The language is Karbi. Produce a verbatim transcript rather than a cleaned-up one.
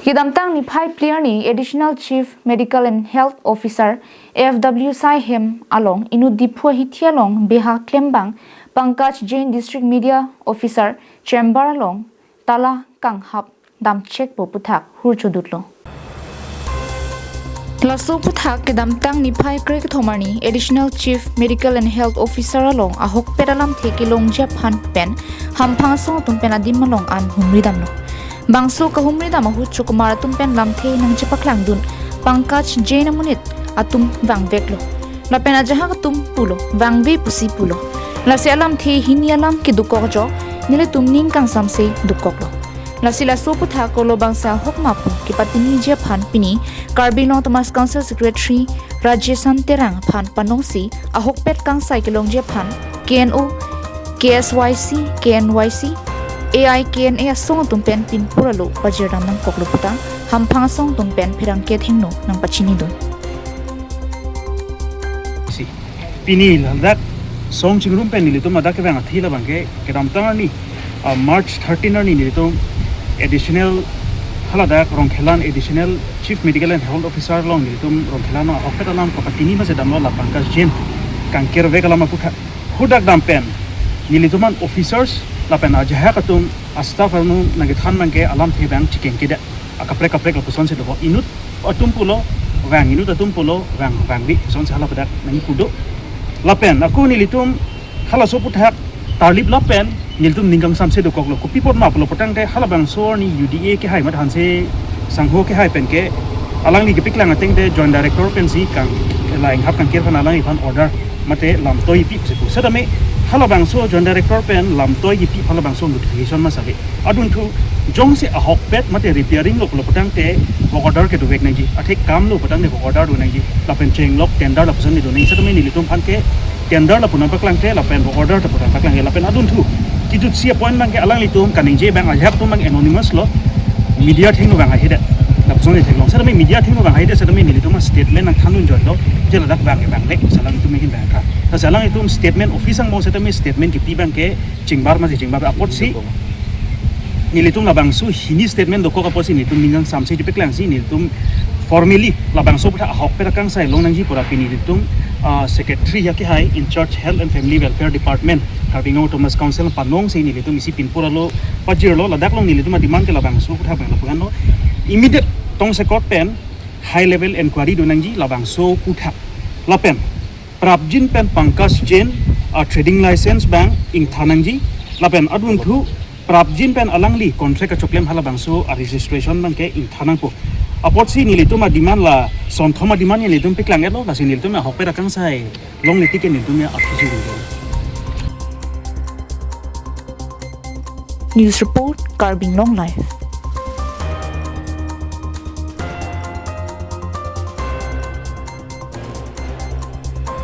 Kedamtang niphai phli arni Additional Chief Medical and Health Officer F W Saihem along inut Diphu ahithi along beha klembang Pankaj Jain, District Media Officer, Chamber along tala kanghap damchekpo puthak hur chodutlo. Laso puthak kedamtang niphai krekethom arni Additional Chief Medical and Health Officer along ahokpet alamthe kelongji aphan pen hamphang asong atum pen adim along an humri damlo. Bangso kahumri dam ahut chokomar atum pen lamthe nangchepaklangdun Pankaj Jain amonit atum vangveklo. Lapen ajahak atum pulo, vangve pusi pulo. Lasi alamthe hini alam kedokok ajok, nelitum ning kangsamse dokoklo. Lasi laso puthak kolo bangso ahok ma pu kepachiniji aphan pini Karbi Anglong Autonomous Council Secretary Rajesan Terang aphan panongsi ahokpet kangsai kelongji aphan K N O, K S Y C, K N Y C, A I K N A asong atum pen pinpur alo pajirdam nangkoklo putang, hamphang asong atum pen pherangke thengno nangpachinidun. Si, pini ladak song chingrum pen nelitum ladak kevang athi labangke kedamtang arni, ah, March thirteen arni nelitum additional haladak Rongkhelan Additional Chief Medical and Health Officer along nelitum Rongkhelan ahokpet alam kapachini ma sedamlo la Pankaj Jain kangkervek alam aputhak. Hadak dam pen nelitum an officers lapen ajahak atum astaff arnu nangkethan abangke alamthe abang chikengkedet, akaprek kaprek lapuson si doho. Inut atum pulo vang, inut atum pulo vang, vangve puson si hala padak nangkipu do. Lapen ako nelitum halaso aputhak tarlip lapen nelitum ning kangsamse dokoklo. Kopi apot ma pulo putangte halabangso arni U D A kehai mat hanse sangho kehai penke alangli kepaklang atengte Joint Director pensi kang la inghap kangkir aphan alangli aphan order mate lamtoi pi pusi pu. Setame halabangso Joint Director pen lamtoi kipi halabangso notification ma save. Adunthu jongsi ahokpet mate repairing lo pulo putangte work order kedovek nangji. Athe kam lo putangte work order do nangji. Lapen chenglok tender lapuson kedo nangji. Setame nelitum aphan ke tender lapu nangpaklangte lapen work order lapu nangpaklangke. Lapen adunthu kejutsi apoint abangke alanglitum kaningje abang ajahak atum abang anonymous lo. Media thengno vang ahedet. Lapuson theklong. Setame media thengno vang ahedet setame nelitum statement nangthandun joilo. Je ladak vang ke vangvek, alanglitum ahin vangtha. Lasi alanglitum statement office angbong setame statement kipi abangke chingbar masi chingbar apotsi nelitum labangso hini statement dokok apotsi nelitum ning kangsamse chepaklangsi nelitum formally labangso aputhak ahokpet akangsai long nangji pu ra pini nelitum, ah, Secretary ya kehai in charge Health and Family Welfare Department Karbi Anglong Autonomous Council panongsi nelitum isi pinpur alo pajirlo. Ladak along nelitum ademand ke labangso aputhak abang lapu-an lo. Immediate tongsekot pen high level inquiry do nangji labangso aputhak. Lapen prapjin pen Pankaj Jain a trading license abang ingthan nangji. Lapen adunthu prapjin pen alangli contract kachoklem halabangso a registration abangke ingthan nangpo. Apotsi nelitum ademand la sonthom ademand nelitum paklang-etlo, lasi nelitum ahokpet akangsai longle tik ke nelitum ya aphi si dun. News report, Karbi Anglong Live.